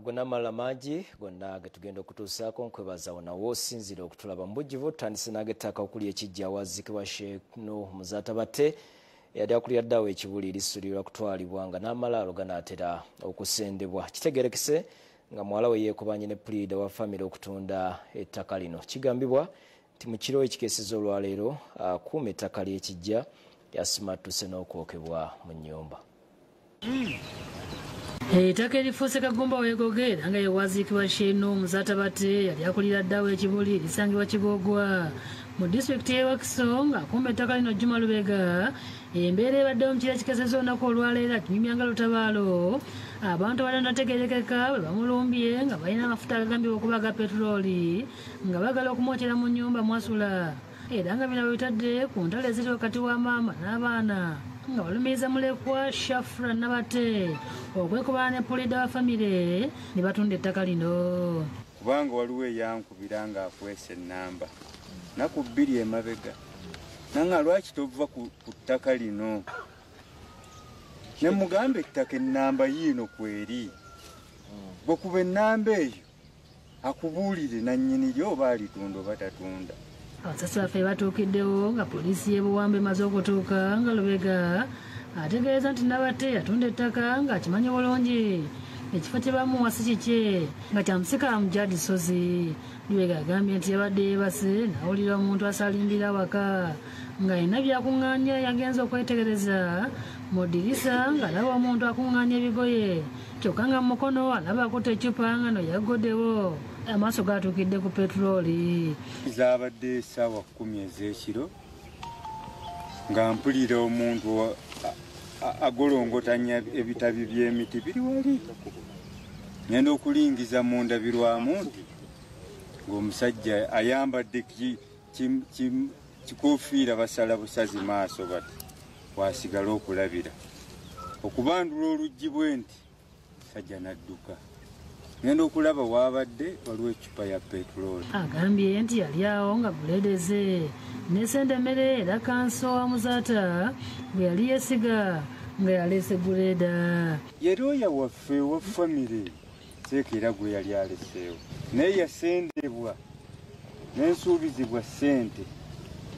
Gonna amalala mangi gonna getugenda okutuusaako, nkwebaza wonawo osinzira okutulaba mu bujjuvu. Tutandise n'agettaka okuli ekijja awazikibwa Sheikh Nuh Muzaata Batte eyali akulira ddawo ekibuli erisulirwa kutwalibwa nga n'amalaalo ganaatera okusendebwa. Kitegerekese nga muwala we yeekobanye ne puliida wa famire okutunda ettaka lino. Kigambibwa nti mu kiro ekikeesezza olwaleero akuuma ettaka ly'ekijja yasimattuse n'okwokebwa mu nnyumba. Ettaka erifuuse Kagumba weegoge era nga yewaziikibwa Sheikh Nuh Muzaata Batte yali akulira ddawo ekibuli erisangibwa Kigogwa mu disitulikiti y'e Wakiso ng'akuuma ettaka lino Juma Lubega. Embeera ebaddewo mu kiro ekikeesezza olunaku olwaleero akinyumya nga lutabaalo abantu abatannategeerekeka bwe bamulumbye nga balina amafuta agagambibwa okuba aga petulooli nga baagala okumwokyera mu nnyumba mwasula, era nga bino bwe bitadde ku ntalo eziri wakati wa maama n'abaana nga balumiriza mulekwa Shafra Nabate okwekobana ne puliida wa famire ne batunda ettaka lino. Kubanga waliwo eyankubira ng'akwesa ennamba naku 2 emabega nanga lwaki tova ku ttaka lino, ne mugamba ettaka ennamba yiino kweri, bwe kuba ennamba eyo akubuulire nannyini lyo oba alitunda oba tatunda. Abasasi baffe batuukiddewo nga poliisi y'e Buwambo emaze okutuuka nga Lubega ategeeza nti Nabate yatunda ettaka ng'akimanyi bulungi ekifo kye bamuwa si kikye nga kya musika Mujadi Sozi. Lubega agambye nti yabadde yeebase n'awulira omuntu asalimbira awaka ng'alina by'akuŋŋaanya, yagenze okwetegereza mu ddirisa ng'alaba omuntu akuŋŋaanya ebigoye kyokka nga mu mukono alaba akutte eccupa nga no yaggoddewo, amaaso gatuukidde ku petulooli. Zaabadde essaawa 10 ez'ekiro nga mpulira omuntu agolongotanya ebitabi by'emiti biri wali, ngenda okulingiza mu ndabirwamu nti ng'omusajja ayambadde kikofiira basala busazi maaso bati wasigala okulabira okubandula oluggi bwe nti sajja n'adduka. Ngenda okulaba waabadde waliwo eccupa ya petulooli. Agambye nti yali awo nga buleedeze ne Sendemere era kanso wa Muzaata bwe yali yeesiga nga yaleese guleeda. Yali oya waffe owa famire seeka era gwe yali aleseewo, naye yasendebwa n'ensuubizibwa ssente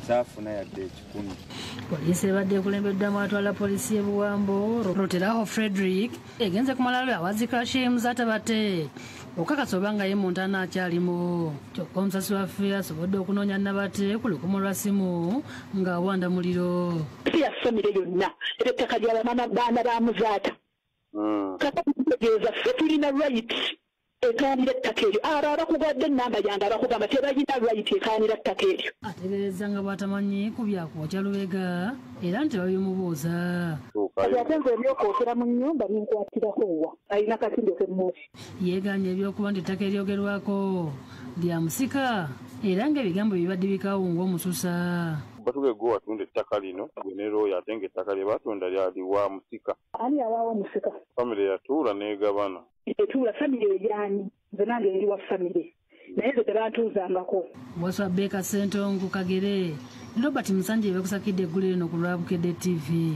saafuna yadde 1. Poliisi ebadde ekulembeddwamu atwala poliisi y'e Buwambo Roteraho Frederick egenze ku malaalo awazika Sheikh Muzaata Batte okukakasa oba nga ye muntu anaakyalimu. Kyokka omusasi waffe asobodde okunoonya Nabate ku lukumo lwa ssimu ng'awanda muliro. Si ya famire yonna, ettaka lya baana ba Muzaata. Kati ffe tulina right ekaanira ettaka eryo. Abo abakugadde ennamba yange abakugamba tebalina right ekaanira ttaka eryo. Ategeeza nga bw'atamanyi ku byakwokya Lubega era nti babimubuuza. Kati ate nze ebyokwokera mu nnyumba binkwatirako wa? Alina katindo k'emmoosi. Yeegaanye ebyokuba nti ettaka eryogerwako lya musika era ng'ebigambo bibadde bikawunga omususa. Batuge gwe watunda ettaka lino gwe ne looya ate ng'ettaka lye batunda lyali wa musika. Ani yawaawo omusika? Famire yatuula n'egabana. Etuula famire eyaani? Nze nange ndi wa famire naye nze tebantuuzangako. Waswa Beka Ssentongo Kagere ne Robert Musanje beekusakidde eggulire lino ku lwa Bukedde TV.